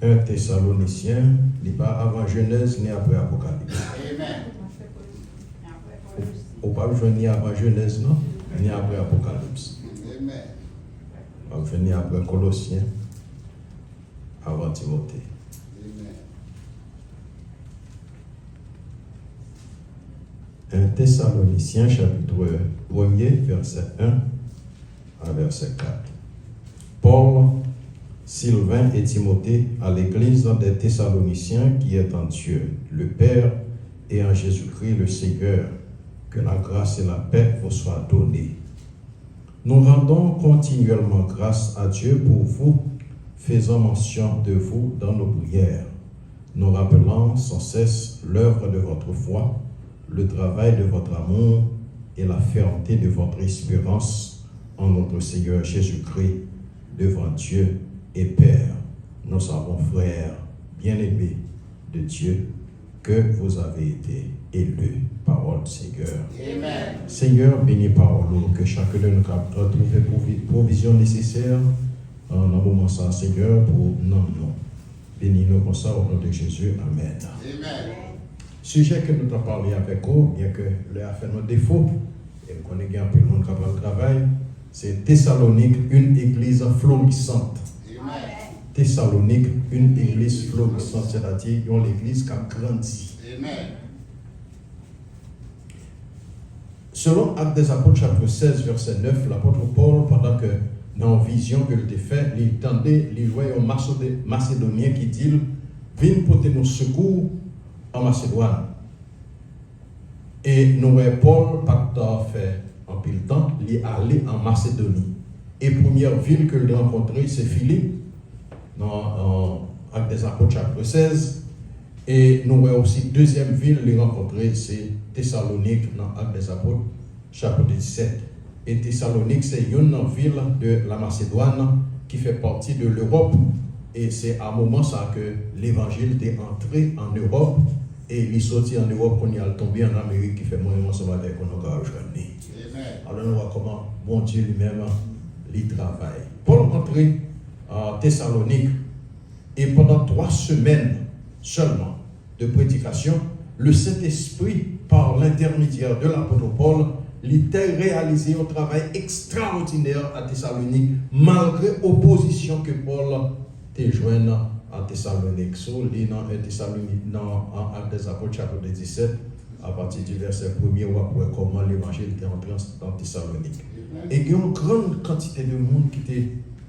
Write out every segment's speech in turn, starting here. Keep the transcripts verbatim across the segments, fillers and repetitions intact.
En Tesalonisyen, li pa avan Jenèz ni apre Apokalips. Ou, ou p ap jwenn ni avan Jenèz, non, ni apre Apokalips. W ap jwenn ni apre Kolosyen, avan Timote. En Tesalonisyen, chapit premye, vèsè en a vèsè kat. Paul, Sylvain et Timothée à l'église des Thessaloniciens qui est en Dieu, le Père, et en Jésus-Christ le Seigneur, que la grâce et la paix vous soient données. Nous rendons continuellement grâce à Dieu pour vous, faisant mention de vous dans nos prières, nous rappelant sans cesse l'œuvre de votre foi, le travail de votre amour et la fermeté de votre espérance en notre Seigneur Jésus-Christ devant Dieu et Père. Nous savons, frères bien-aimés de Dieu, que vous avez été élus. Parole du Seigneur. Amen. Senyè, beni pawòl ou, ke chak de nou kab twouve pwovi- pwovizyon nesesè, euh, nan moman sa, Senyè, pou nanm nou. Beni nou konsa, o non de Jezi. Amèn. Amen. Sijè ke nou t ap pale avèk ou, byen ke lè a fè nou defo, e m konnen gen anpil moun k ap al travay, se Thessalonique, une église florissante. Amen. Thessalonique, une église florissante, sètadi yon legliz k ap grandi. Amen. Selon Actes des Apôtres, chapitre seize, verset neuf, lapot Pòl, pandan ke nan yon vizyon ke l te fè, li tande, li wè yon Masode- Masedonyen ki di l, vin pote nou sekou an Masedwàn. E nou wè Pòl pa t fè anpil tan, li ale an Masedoni. E premyè vil ke l rankontre, se Filip, nan, nan Actes des Apôtres, chapit sèz. E nou wè osi, dezyèm vil li rankontre, se Tesalonik, nan Actes des Apôtres, chapit disèt. E Tesalonik se youn nan vil de la Masedwàn ki fè pati de Lewòp. E se a moman sa ke levanjil te antre an Ewòp. E li soti an Ewòp, kounye a l tonbe an Amerik, ki fè mwen menm ansanm avèk ou, nou ka jwenn li. Amen. Alò, nou wè kòman Bondye li menm, li travay. Pòl antre, euh, Tesalonik, e pandan twa semèn sèlman de predikasyon, le Sentespri, par lentèmedyè de lapot Pòl, li te reyalize yon travay ekstraòdinè a Tesalonik, malgre opozisyon ke Pòl te jwenn a Tesalonik. Si w li nan en Tesalonik, nan, an Actes des Apôtres, chapit disèt, apati di vèsè premye, w ap wè kòman levanjil te antre an, an Tesalonik. E gen yon grann kantite de moun ki te,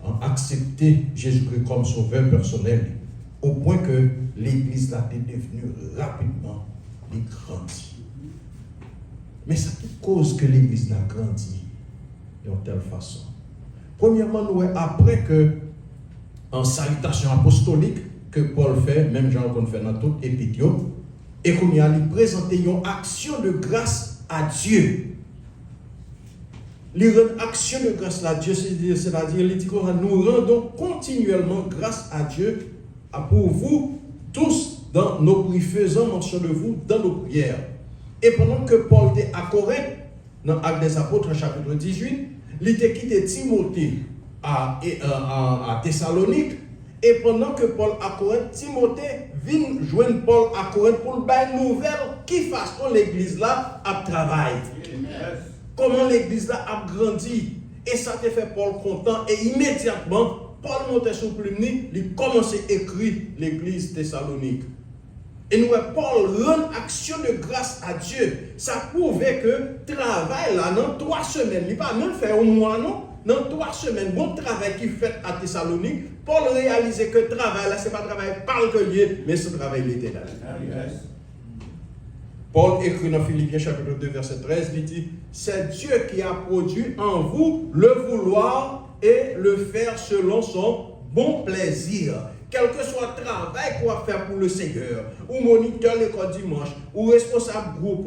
an, aksepte Jezikri kòm sovè pèsonèl li, o pwen ke legliz la te devni rapidman, li grandi. Men sa ki koz ke legliz la grandi yon tèl fason? Premyèman, nou wè apre ke, an, salitasyon apostolik ke Pòl fè, menm jan l konn fè nan tout epit yo, e kounye a, li prezante yon action de grâce à Dieu. Li rann action de grâce la Dieu, se- sètadi, li di konsa, nous rendons continuellement grâce à Dieu, à, pour vous tous, dans nos pri- faisant mention de vous dans nos prières. E pandan ke Pòl te a Korent, nan Actes des Apôtres, chapit dizuit, li te kite Timote a, e, a, a, a Tesalonik, e pandan ke Pòl a Korent, Timote vin jwenn Pòl a Korent pou l bay nouvèl ki fason legliz la ap travay. Kòman legliz la ap grandi. E sa te fè Pòl kontan, e imedyatman, Pòl monte sou plim li, li kòmanse ekri legliz Tesalonik. E nou wè Pòl rann action de grâce à Dieu. Sa pwouve ke travay la nan twa semèn, li pa menm fè yon mwa non, nan twa semèn, gon travay ki fèt a Tesalonik, Pòl reyalize ke travay la se pa travay pa l ke l ye, men se travay Letènèl. Pòl ekri nan Filipyen chapit de vèsè trèz, li di, c'est Dieu qui a produit en vous le vouloir et le faire selon son bon plaisir. Kèlkeswa travay ke w ap fè pou le Senyè, ou monitè lekòl dimanch, ou responsab gwoup,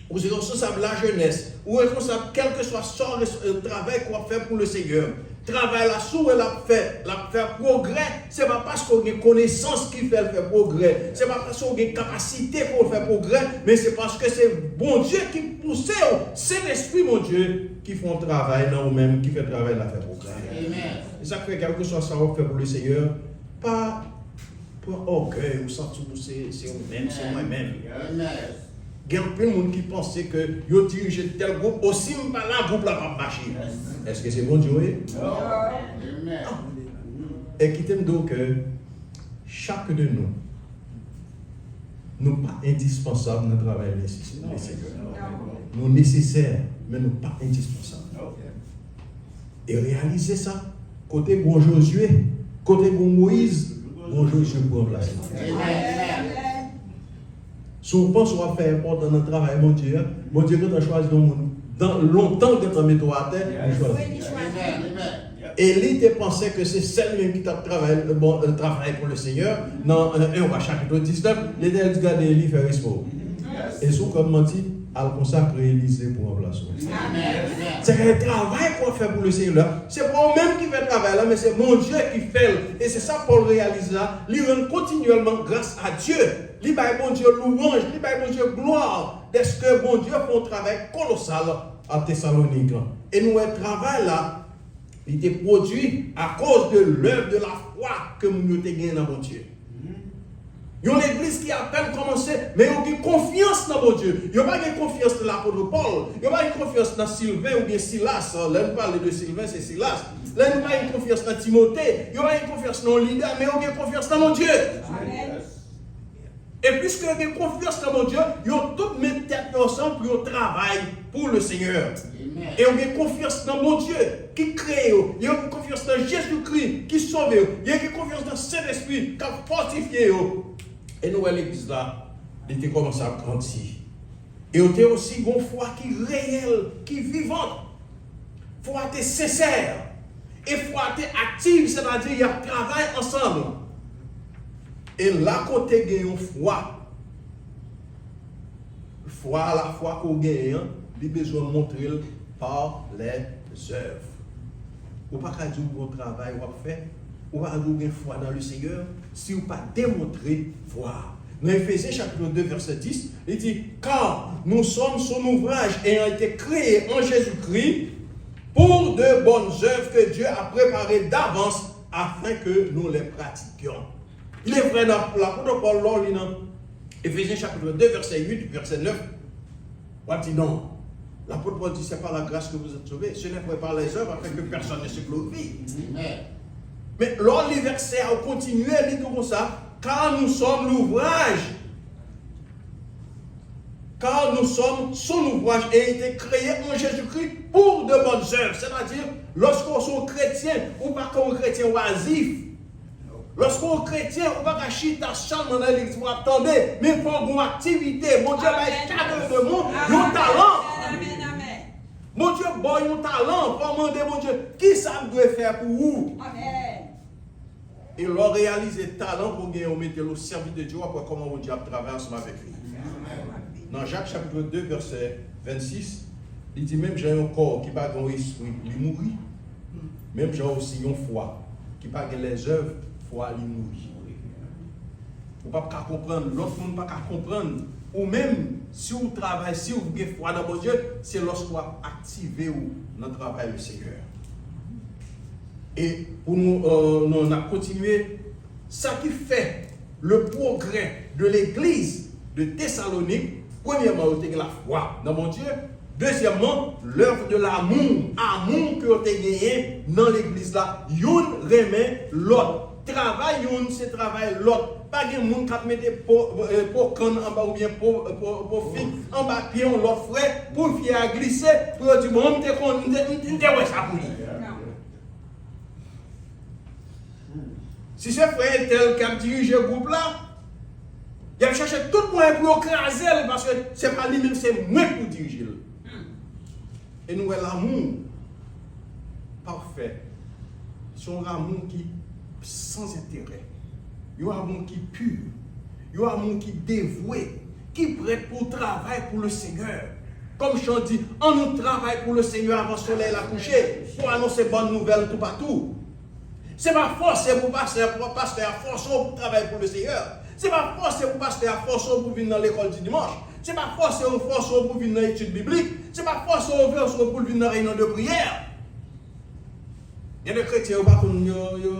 ou se responsab lajenès, ou responsab kèlkeswa sò res- euh, travay ke w ap fè pou le Senyè, travay la, si w wè l ap fè, l ap fè pwogrè, se pa paske w gen konesans ki fè l fè pwogrè, se pa paske w gen kapasite pou w fè pwogrè, men se paske se Bondye ki pouse w, Sentespri Bondye ki fè yon travay nan ou menm, ki fè travay la fè pwogrè. Amen. E sa k fè, kèlkeswa sa w ap fè pou le Senyè, pa Ou gen ògèy, ou santi w se, se ou menm, se mwen menm. Gen anpil moun ki panse ke yo dirije tèl gwoup, o, si m pa la, gwoup la p ap mache. Èske se Bondye w ye? Non. E kite m di w ke chak de nou, nou pa endispansab nan travay le Senyè. Nou nesesè, men nou pa endispansab. E reyalize sa. Kote gon Jozye, kote gon Moyiz, gon Jozye pou ranplase. Si w panse w ap fè enpòtan nan travay Bondye a, Bondye gentan chwazi yon moun. Dan lontan l gentan mete w atè, li chwazi. Eli te panse ke se sèl li menm ki t ap travay, bon, travay pou le Senyè. Nan en Wa chapit diznèf, Letènèl di, gade, Eli fè respè w. E si w kwè m manti, al konsakre Elize pou ranplase w. Se travay pou w fè pou le Senyè la. Se pa ou menm ki fè travay la, men se Bondye ki fè l. E se sa Pòl reyalize la. Li rann kontinyèlman gras a Dye. Li bay Bondye lwanj, li bay Bondye glwa, dèske Bondye fè yon travay kolosal a Tesalonik. E nou wè travay la, li te pwodui akoz de lèv de la fwa ke moun yo te genyen nan Bondye. Yon legliz ki apèn kòmanse, men yo gen konfyans nan Bondye. Yo pa gen konfyans nan lapot Pòl. Yo pa gen konfyans nan Silven oubyen Silas. Lè nou pale de Silven, se Silas. Lè nou pa gen konfyans nan Timote. Yo pa gen konfyans nan yon lidè, men yo gen konfyans nan Bondye. E piske yo gen konfyans nan Bondye, yo tout met tèt yo ansanm pou yo travay pou le Senyè. E yo gen konfyans nan Bondye ki kreye yo. Yo gen konfyans nan Jezikri ki sove yo. Yo gen konfyans nan Sentespri k ap fòtifye yo. E nou wè legliz la, li te kòmanse ap grandi. E yo te osi gon fwa ki reyèl, ki vivan. Fwa te sensè. E fwa te aktif, sètadi y ap travay ansanm. E la kote gen yon fwa, fwa, lafwa ke w genyen an, li bezwen montre l pa lèzèv. Ou pa ka di w gon travay w ap fè, ou pa ka di w gen fwa nan le Senyè, si w pa demontre fwa a. Nan Efezyen chapit de vèsè dis, li di, car nous sommes son ouvrage ayant été créés en Jésus-Christ pour de bonnes œuvres que Dieu a préparées d'avance afin que nous les pratiquions. Il est vrai, nan lapot Pòl, lè w li nan Efezyen chapit de vèsè uit, vèsè nèf, w ap di non. Lapot Pòl di, c'est par la grâce que vous êtes sauvés, ce n'est point par les œuvres, afin que personne ne se glorifie. Men lè w li vèsè a, ou kontinye, li di konsa, car nous sommes l'ouvrage, car nous sommes son ouvrage et été créés en Jésus-Christ pour de bonnes œuvres. Sètadi, lòske w se yon kretyen, ou pa ka yon kretyen wazif. Lòske w kretyen, ou pa ka chita sèlman nan legliz pou ap tande, men fò w gen yon aktivite. Bondye bay chak de nou yon talan. Bondye ba w yon talan, fò w mande Bondye, kisa m dwe fè pou ou? E lè w reyalize talan ke w genyen, w mete l o sèvis de Dye, w ap wè kòman Bondye ap travay ansanm avèk li. Nan Jak chapit de vèsè vennsis, li di, menm jan yon kò ki pa gen yon espri, li mouri, menm jan osi yon fwa ki pa gen lèzèv, fwa li mouri. Ou p ap ka konprann, lòt moun pa ka konprann. Ou menm, si w travay, si w gen fwa nan Bondye, se lòske w ap aktive w nan travay le Senyè. E pou nou, euh, nou, n ap kontinye, sa ki fè le progrès de l'église de Thessalonique, premyèman, yo te gen lafwa nan Bondye. Dezyèmman, l'œuvre de l'amour, amou ke yo te genyen nan legliz la. Youn renmen lòt. Travay youn se travay lòt. Pa gen moun k ap mete po, eh, po kann anba oubyen po, po, po fig anba pye yon lòt frè pou fye a glise, pou yo di, bon, m te konn, m te, m te, m te wè sa pou li. Si se frè entèl k ap dirije gwoup la, y ap chèche tout mwayen pou yo kraze l, paske se pa li menm, se mwen pou dirije l. E nou wè lanmou pafè, se yon lanmou ki san enterè, yon lanmou ki pi, yon lanmou ki devwe, ki prèt pou travay pou le Senyè. Kòm chan di, annou travay pou le Senyè avan solèy la kouche, pou anonse bòn nouvèl toupatou. Se pa fòse pou pastè, pou pastè a fòse w pou travay pou le Senyè. Se pa fòse pou pastè a fòse w pou vin nan lekòl di dimanch. Se pa fòse w, fòse w pou vin nan etid biblik. Se pa fòse w, fòse w pou vin nan reyinyon de priyè. Gen de kretyen, yo pa konn, yo, yo,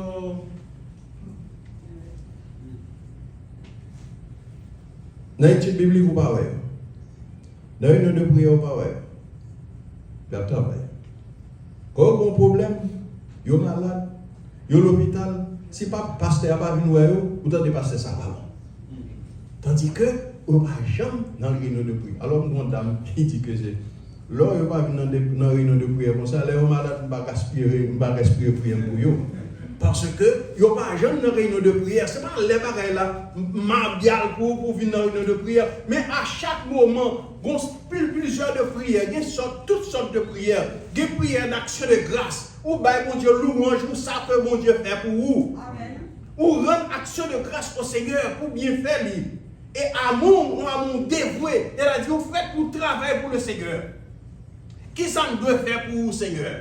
Nan etid biblik, ou pa wè yo. Nan reyinyon de priyè, ou pa wè yo. Y ap travay. Kan yo gen yon pwoblèm, yo malad, yo lopital, si pa pastè a pa vin wè yo, ou tande pastè sa pa bon. Tandike, yo pa janm nan reyinyon de priyè. Alò, m gen yon dam ki di ke se lè yo pa vin nan de, nan reyinyon de priyè konsa, lè yo malad, m pa ka espere, m pa ka espere priyè m pou yo. Paske yo pa janm nan reyinyon de priyè. Se pa lè bagay la m, m ap di al pou, pou vin nan reyinyon de priyè. Men a chak moman, gon pil plizyè de priyè. Gen sòt, tout sòt de priyè. Gen priyè d'action de grâce. Ou bay Bondye lwanj pou sa ke Bondye fè pou ou. Ou rann aksyon de gras o Senyè pou byenfè li. E amou, yon amou devwe, sètadi ou fèt pou travay pou le Senyè. Kisa m dwe fè pou ou, Senyè?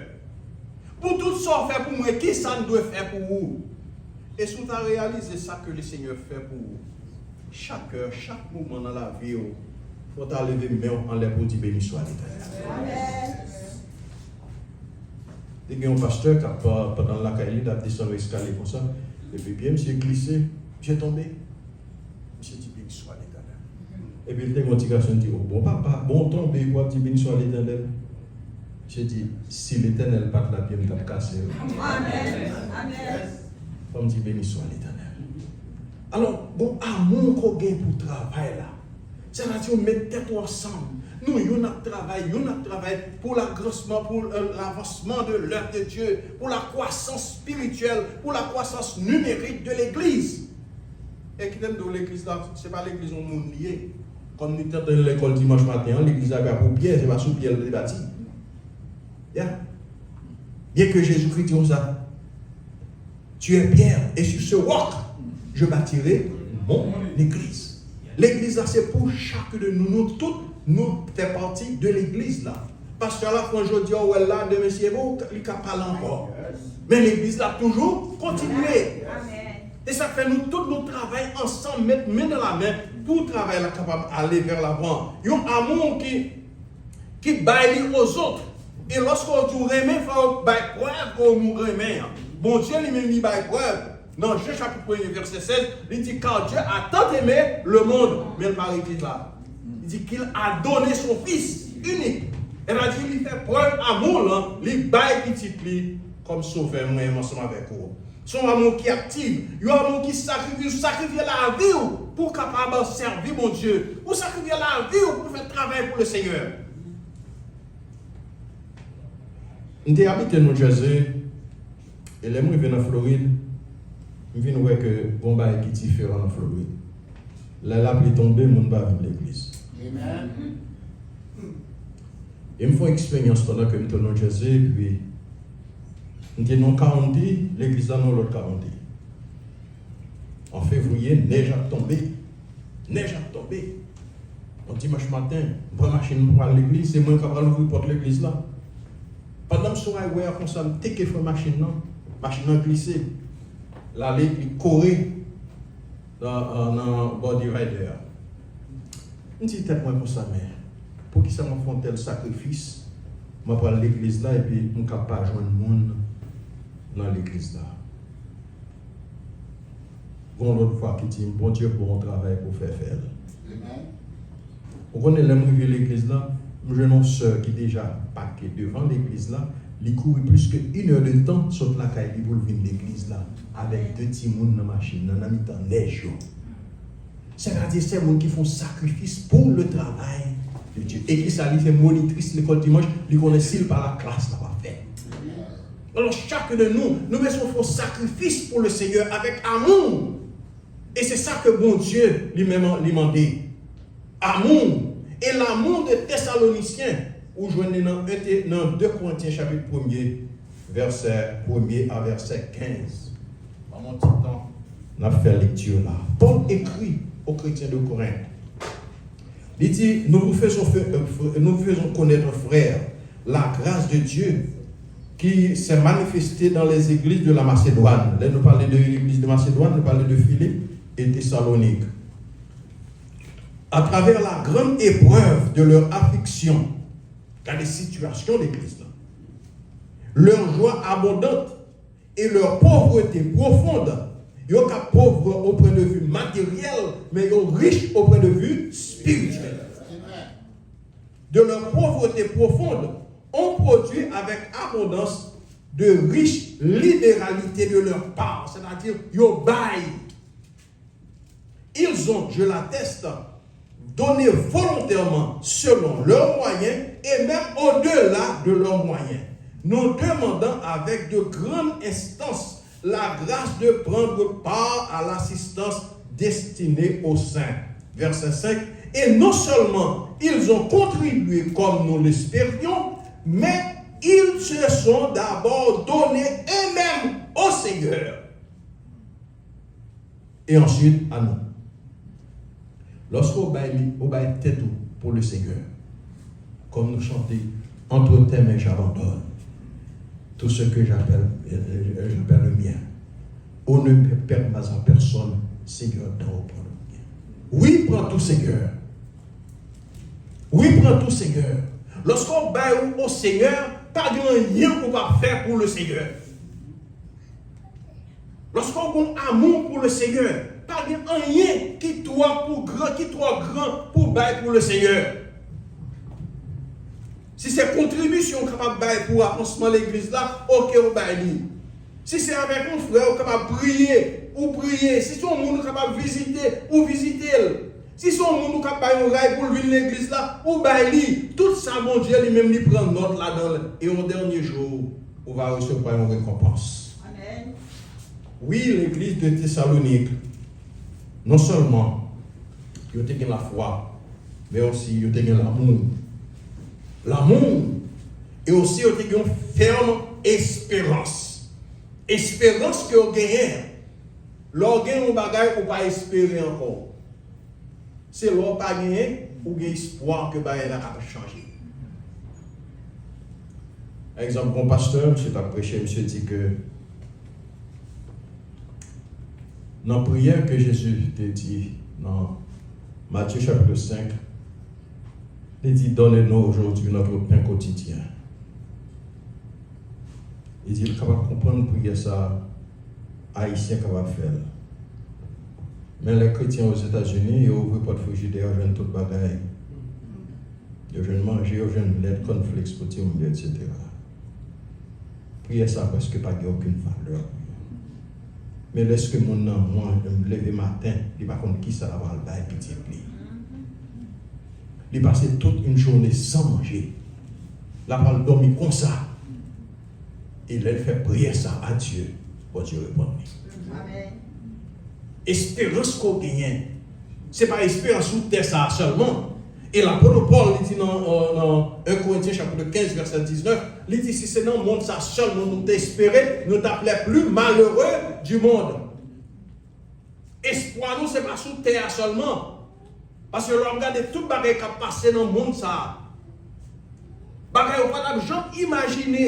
Pou tout sa w fè pou mwen, kisa m dwe fè pou ou? E si w ta reyalize sa ke le Senyè fè pou ou, chak è, chak moman nan lavi w, fò w ta leve men w anlè pou w di, Beni swa Letènèl. Te gen yon pastè k ap, pandan l lakay li, l ap desann yon eskalye konsa, epi pye misye glise, misye tonbe. Misye di, Beni swa Letènèl. Epi l te gen yon ti gason, li di, O bon papa, bon w tonbe, epi w ap di, Beni swa Letènèl. Misye di, Si Letènèl pa t la, pye m t ap kase. Amèn. Amèn. Fò m di, Beni swa Letènèl. Alò, gon amou ke w gen pou travay la. Sètadi, ou met tèt ou ansanm. Nou youn ap travay, youn ap travay pour l'agrandissement, pour, euh, l'avancement de l'œuvre de Dieu, pour la croissance spirituelle, pour la croissance numérique de l'église. E kite m di w, legliz la, se pa legliz yon moun li ye. Kòm nou te tande lekòl dimanch maten an, legliz la pa pou pyè, se pa sou pyè l te bati. Yeah. Byen ke Jezikri di konsa, Tu es pierre, et sur ce roc, je bâtirai mon église. Legliz la, se pou chak de nou, nou tout, nou fè pati de legliz la. Pastè Lafrans jodi a, ou wè l la, demen si e bon, li ka pale ankò. Men legliz la toujou kontinye. E sa fè nou tout, nou travay ansanm, met men nan la men pou travay la kapab ale vè lavan. Yon amou ki ki bay li ozot. E lòske w di w renmen, fò w bay prèv ke w renmen an. Bondye li menm li bay prèv. Nan Jan chapit premye vèsè sèz, li di, Car Dieu a tant aimé le monde, men l pa rete la. Li di, Qu'il a donné son Fils unique. Sètadi li fè prèv amou l, li bay pitit li kòm sovè mwen menm ansanm avèk ou. Se yon amou ki aktif, yon amou ki sakrifye, ou sakrifye lavi w pou w kapab sèvi Bondye. Ou sakrifye lavi w pou w fè travay pou le Senyè. M te abite New Jersey, e lè m rive nan Florid, m vin wè ke gon bagay ki diferan nan Florid. Lè lapli tonbe, moun pa vin legliz. Amen. E m fè yon eksperyans pandan ke m te New Jersey, epi m te nan yon county, legliz la nan yon lòt county. An fevriye, nèj ap tonbe. Nèj ap tonbe. Yon dimanch maten, m pran machin m pral legliz, se mwen k ap al ouvri pòt legliz la. Pandan m sou highway a konsa, m teke fren machin nan, machin nan glise. L ale, li kore nan, nan bò divider a. M di tèt mwen konsa, men poukisa m ap fè yon tèl sakrifis? M ap pral legliz la epi m ka pa jwenn moun nan legliz la. Gon lòt vwa ki di m, Bondye ba w yon travay pou w fè, fè l. Ou konnen, lè m rive legliz la, m jwenn yon sè ki deja pake devan legliz la. Li kouri plis ke inè de tan sot lakay li pou l vin legliz la avèk de timoun nan machin nan, nan mitan nèj yo. Sètadi, se moun ki fè yon sakrifis pou le travay de Dye. E kisa li fè? Monitris lekòl dimanch, li konnen si l pa la, klas la p ap fèt. Alò, chak de nou, nou bezwen fè yon sakrifis pou le Senyè avèk amou. E se sa ke Bondye li menm li mande. Amou. E lamou de Tesalonisyen, ou jwenn li nan, nan de Korentyen chapit premye, vèsè premye a vèsè kenz. Ban m yon ti tan, n ap fè lekti la. Pòl ekri o kretyen de Korent. Li di, Nous vous faisons, fa- euh, nous vous faisons connaître, frères, la grâce de Dieu qui s'est manifestée dans les églises de la Macédoine. Lè nou pale de legliz de Masedwàn, nou pale de Filip e Tesalonik. À travers la grande épreuve de leur affliction, gade sitiyasyon legliz la, leur joie abondante et leur pauvreté profonde, Yo ka pauvre au point de vue matériel, mais yo riche au point de vue spirituel. De leur pauvreté profonde, on produit avec abondance de riches libéralités de leur part, c'est-à-dire yo bay. Ils ont, je l'atteste, donné volontairement selon leurs moyens et même au-delà de leurs moyens, nous demandant avec de grandes instances la grâce de prendre part à l'assistance destinée aux saints. Verset cinq. Et non seulement ils ont contribué comme nous l'espérions, mais ils se sont d'abord donnés eux-mêmes au Seigneur. Et ensuite, à nous. Lòske w bay li, w bay tèt ou pou Lesenyè, kòm nou chante, entre tes mains j'abandonne tout ce que j'appelle, euh, euh, j'appelle le mien. Au ne permets à personne, Seigneur, d'en reprendre le mien. Wi, pran tou, Senyè. Wi, pran tou, Senyè. Lòske w bay ou o Senyè, pa gen anyen ou p ap fè pou Lesenyè. Lòske w gen amou pou Lesenyè, pa gen anyen ki twò pou gran, ki twò gran pou w bay pou Lesenyè. Si se kontribisyon w kapab bay pou avansman legliz la, oke, w bay li. Si se avèk yon frè w kapab priye, ou priye. Si se yon moun w kapab vizite, ou vizite l. Si se yon moun ou k ap bay yon ray pou l vin legliz la, ou bay li. Tout sa Bondye li menm li pran nòt ladan l. E yon dènye jou, ou va resevwa yon rekonpans. Amèn. Wi, legliz de Tesalonik, non sèlman yo te gen lafwa, men osi yo te gen lanmou. Lanmou! E osi yo te gen yon fèm esperans. Esperans ke yo genyen. Lè w gen yon bagay, ou pa espere ankò. Se lè w pa genyen, ou gen espwa ke bagay la ka chanje. Pa egzanp, gon pastè, misye t ap preche, misye di ke nan priyè ke Jezi te di nan Matye chapit senk, li di, donne-nous aujourd'hui notre pain quotidien. Li di, l kapab konprann priyè sa a, Ayisyen kapab fè l. Men lè kretyen Ozetazini, yo ouvri pòt frijidè, yo jwenn tout bagay. Yo jwenn manje, yo jwenn lèt, kònfleks pou timoun yo, etsetera. Priyè sa a prèske pa gen okenn valè pou yo. Men lèske moun nan mwen leve maten, li pa konn kisa l ap al bay pitit li. Li pase tout yon jounen san manje. L ap al dòmi konsa. E lè l fè priyè sa a Dye, Bondye reponn li. Amèn. Esperans ke w genyen, se pa esperans sou tè sa a sèlman. E lapot Pòl, li di nan, euh, nan en Korentyen chapit kenz, vèsè diznèf, li di, si se nan mond sa a sèlman nou te espere, nou t ap les plus malheureux du monde. Espwa nou, se pa sou tè a sèlman. Paske lè w ap gade tout bagay k ap pase nan mond sa a, bagay ou pa t ap janm imajine.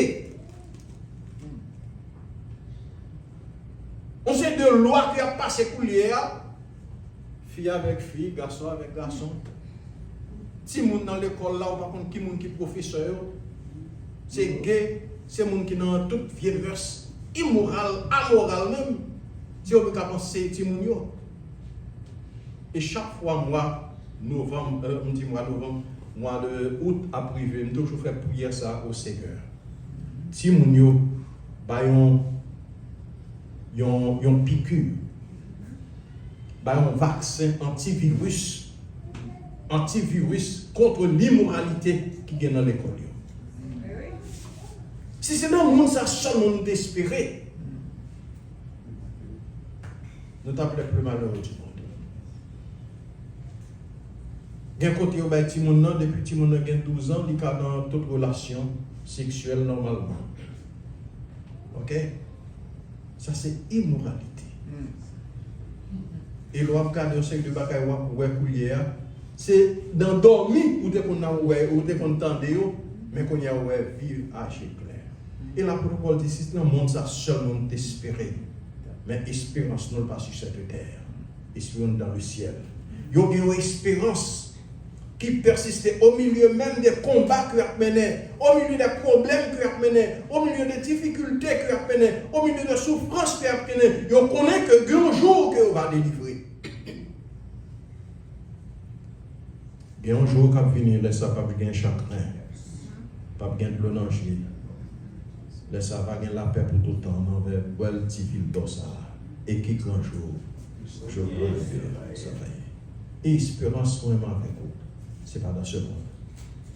Yon seri de lwa ki ap pase koulye a, fi avèk fi, gason avèk gason. Timoun nan lekòl la, ou pa konn ki moun ki pwofesè yo. Se gay, se moun ki nan tout vye mès, imoral, amoral menm. Se yo ki ka anseye timoun yo. E chak fwa mwa novanm, euh, m di mwa novanm, mwa de out ap rive, m toujou fè priyè sa a o Senyè. Timoun yo, ba yon, yon, yon piki, ba yon vaksen antiviris, antiviris kont limoralite ki gen nan lekòl yo. Si se nan mond sa sèlman nou te espere, nou t ap les plus malheureux du monde. Gen kote yo bay timoun nan, depi timoun nan gen douz an, li ka nan tout relasyon seksyèl nòmalman. Oke? Sa se imoralite. E lè w ap gade yon seri de bagay w ap wè koulye a, se nan dòmi ou te konn ap wè, ou te konn tande yo, men kounye a ou wè viv a je klè. E lapot Pòl di, si se nan mond sa sèlman nou te espere, men esperans nou pa sur cette terre, esperans nou dans le ciel. Yo gen yon esperans ki pèsiste o milye menm de konba ke y ap mennen, o milye de pwoblèm ke y ap mennen, o milye de difikilte ke y ap mennen, o milye de soufrans ke y ap mennen, yo konnen ke gen yon jou ke yo va delivre. Gen yon jou k ap vini, lè sa p ap gen chagren, p ap gen dlo nan je, lè sa va gen lapè pou toutan nan vè bèl ti vil dò sa a, e ki gran jou, jou glorye sa va ye. E esperans mwen menm avèk ou, se pa dans ce monde.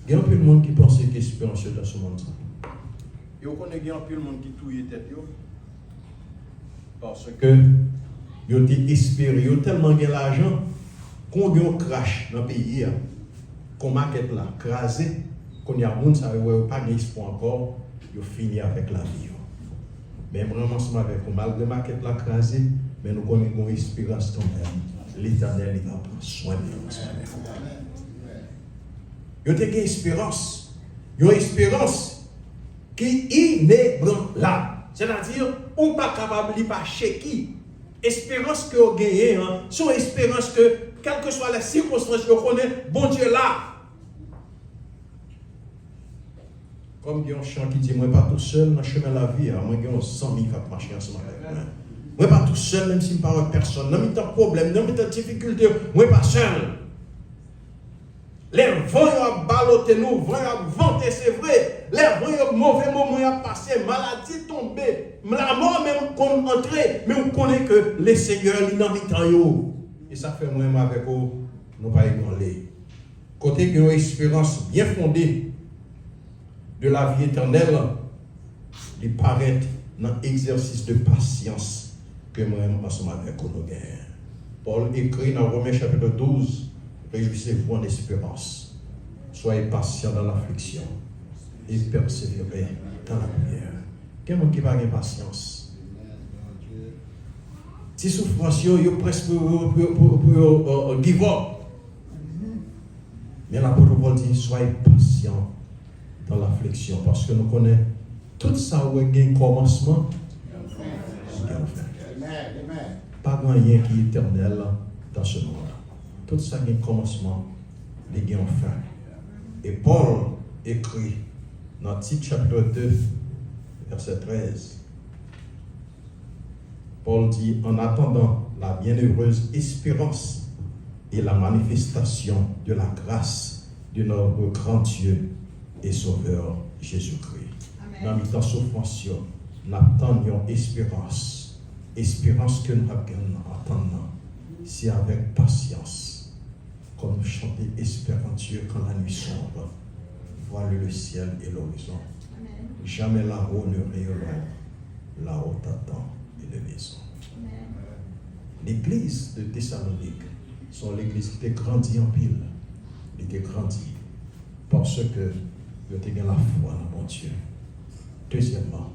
Gen anpil moun ki panse ke esperans yo dans ce monde sa. Yo konnen gen anpil moun ki touye tèt yo. Paske yo te espere, yo tèlman gen lajan, kon gen yon krach nan peyi a, kon makèt la kraze, kounye a moun sa yo wè yo pa gen espwa ankò, yo fini avèk lavi yo. Men mwen ansanm avèk ou, malgre makèt la kraze, men nou konnen gen yon esperans kanmenm. Letènèl li va pran swen nou ansanm avèk ou. Yo te gen esperans, yon esperans ki inebranlab. Sètadi, ou pa kapab li pa cheki. Esperans ke yo genyen an, se yon esperans ke, kèlkeswa lè sikonstans yo konnen, Bondye la. Kòm gen yon chan ki di, mwen pa tou sèl nan chemen lavi a, mwen gen yon zanmi k ap mache ansanm avèk mwen. Mwen pa tou sèl, menm si m pa wè pèsòn. Nan mitan pwoblèm, nan mitan difikilte, mwen pa sèl. Lè van yo ap balote nou, van yo ap vante, se vre. Lè van yo, move moman y ap pase, maladi tonbe, lanmò menm konn antre, men ou konnen ke Lesenyè li nan mitan yo. E sa k fè mwen menm avèk ou, nou pa ebranle. Kote gen yon esperans byen fonde de lavi etènèl, li parèt nan egzèsis de pasyans ke mwen menm ansanm avèk ou nou genyen. Pòl ekri nan Women chapit douz, réjouissez-vous en espérance, soyez patients dans l'affliction et persévérez dans la prière. Gen moun ki pa gen pasyans. Ti soufrans yo, yo prèske pou, pou, pou, pou, pou yo uh, give up. Men lapot Pòl di, soyez patients dans l'affliction, paske nou konnen tout sa ou wè gen kòmansman, li gen yon fen. Pa gen anyen ki etènèl dans ce monde. Tout sa gen kòmansman, li gen yon fen. E Pòl ekri nan Tit chapit de, vèsè trèz, Pòl di, en attendant la bienheureuse espérance et la manifestation de la grâce de notre grand Dieu et Sauveur Jésus-Christ. Nan mitan soufrans yo, n ap tann yon esperans. Esperans ke n ap gen nan atann nan, se avèk pasyans. Kòm nou chante, espère en Dieu quand la nuit sombre voile le ciel et l'horizon. Jamais là-haut ne rayonnera, là-haut t'attend une maison. Legliz de Tesalonik se yon legliz ki te grandi anpil. Li te grandi paske yo te gen lafwa nan Bondye. Dezyèmman,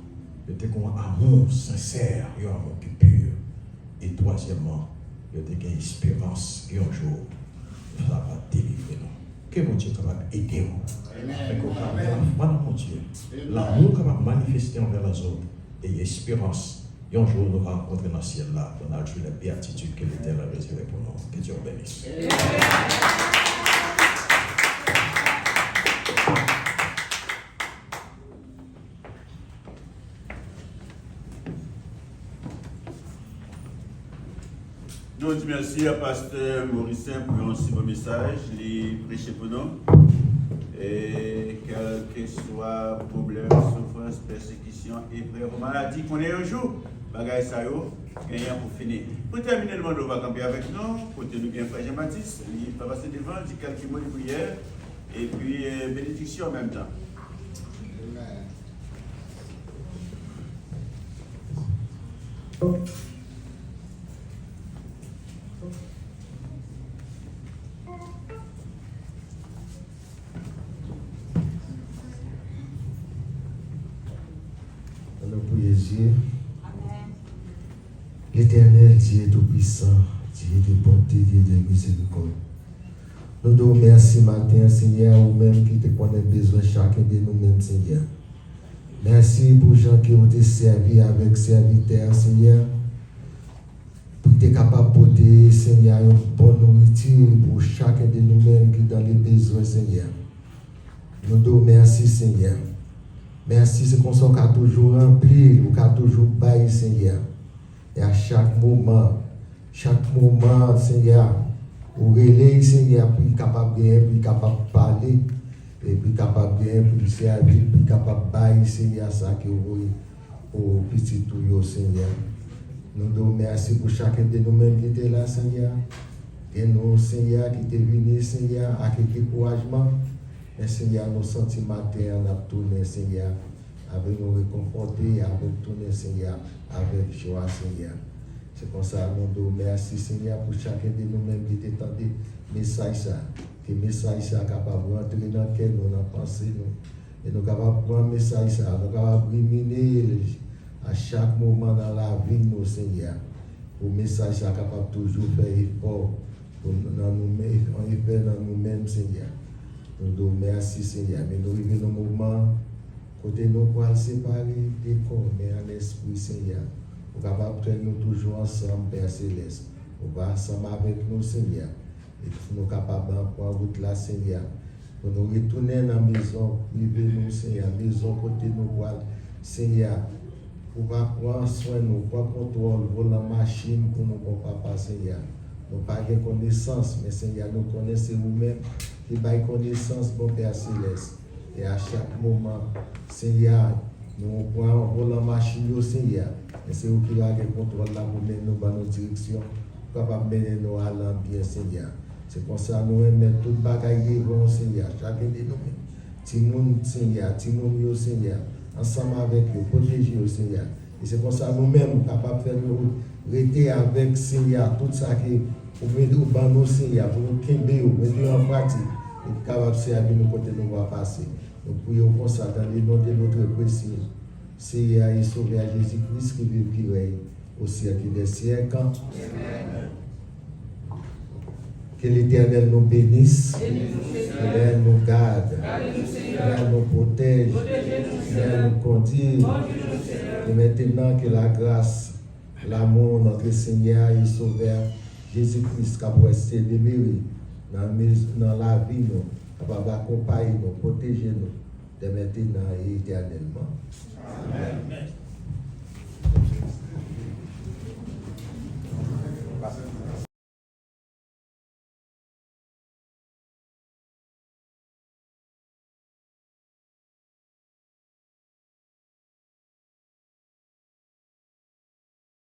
yo te gen yon amou sensè, yon amou ki pi. E twazyèmman, yo te gen esperans ke yon jou, sa va delivre nou. Ke Bondye kapab ede w. Fè ke w ka gen lafwa nan Bondye. Lanmou kapab manifeste anvè lèzòt. E esperans, yon jou nou va rankontre nan syèl la pou n al jwi lè beyatitid ke Letènèl rezève pou nou. Que Dieu vous bénisse. Nou di mèsi a pastè Morissaint pou yon si bon mesaj li preche pou nou. E kèlkeswa pwoblèm, soufrans, pèsekisyon, eprèv, maladi, konnen yon jou bagay sa yo genyen pou fini. Pou tèmine, nou mande w va kanpe avèk nou, kote nou gen frè Jean Baptiste, li va pase devan, di kèlke mo de priyè, epi eh, benediksyon an menm tan. Ann nou priye Dye. Letènèl, Dye toupisan, Dye de bonte, Dye de mizerikòd. Nou di w mèsi maten an, Senyè, ou menm ki te konnen bezwen chaken de nou menm, Senyè. Mèsi pou jan ke ou te sèvi avèk sèvitè an, Senyè, pou l te kapab pote, Senyè, yon bon nouriti pou chaken de nou menm ki dan le bezwen. Senyè. Nou di w mèsi, Senyè. Mèsi, se konsa w ka toujou ranpli l, ou ka toujou bay, Senyè. E a chak moman, chak moman, Senyè, ou rele l, Senyè, pou l kapab genyen, pou l kapab pale, e pou l kapab genyen, pou l sèvi, pou l kapab bay, Senyè, sa ke w voye pou pitit ou yo, Senyè. Nou di w mèsi pou chakèn de nou menm ki te la, Senyè. Gen nou, Senyè, ki te vini, Senyè, ak dekourajman. Men, Senyè, nou santi maten an n ap tounen, Senyè, avèk nou rekonfòte, avèk tounen, Senyè, avèk jwa, Senyè. Se konsa nou di w mèsi, Senyè, pou chakèn de nou menm ki te tande mesaj sa. Ke mesaj sa kapab rantre nan kè nou, nan panse nou. E nou kapab pran mesaj sa, nou kapab rimine l a chak moman nan lavi nou, Senyè. Pou mesaj sa kapab toujou fè efò pou nou, nan nou menm, yon efè nan nou menm, Senyè. Nou di w mèsi, Senyè. Men nou rive nan moman kote nou pral separe de kò, men an lespri, Senyè. Ou kapab fè nou toujou ansanm, Pè Selès. Ou va ansanm avèk nou, Senyè. E pou nou kapab pran wout la, Senyè. Pou nou retounen nan mezon prive nou, Senyè. Mezon kote nou pral, Senyè. Ou va pran swen nou, pran kontwòl volan machin pou nou, bon Papa, Senyè. Nou pa gen konesans, men, Senyè, nou konnen se ou menm ki bay konesans, bon Pè Selès. E a chak moman, Senyè, nou pran volan machin yo, Senyè. Men se ou ki lage kontwòl la pou mennen nou, ban nou direksyon, pou kapab mennen nou al nan byen, Senyè. Se konsa nou renmèt tout bagay devan w, Senyè. Chak de nou menm. Timoun, Senyè. Timoun yo, Senyè. Ansanm avèk yo. Pwoteje yo, Senyè. E se konsa nou menm, ou kapab fè nou rete avèk, Senyè, tout sa ke ou mete ou ban nou, Senyè, pou nou kenbe yo, mete yo an pratik, e ki kapab sèvi nou kote nou va pase. Nou priye w konsa dans le nom de notre précieux Seigneur et Sauveur Jésus-Christ qui vit, qui règne au siècle des siècles. Que l'Éternel nous bénisse, que l'Éternel nous garde, que l'Éternel nous protège, que l'Éternel nous conduise. Et maintenant, que la grâce, l'amour, notre Seigneur et Sauveur Jésus-Christ, k ap rèste demere nan, nan lavi nou, kapab akonpaye nou, pwoteje nou, dè mentenan e etènèlman. Amèn.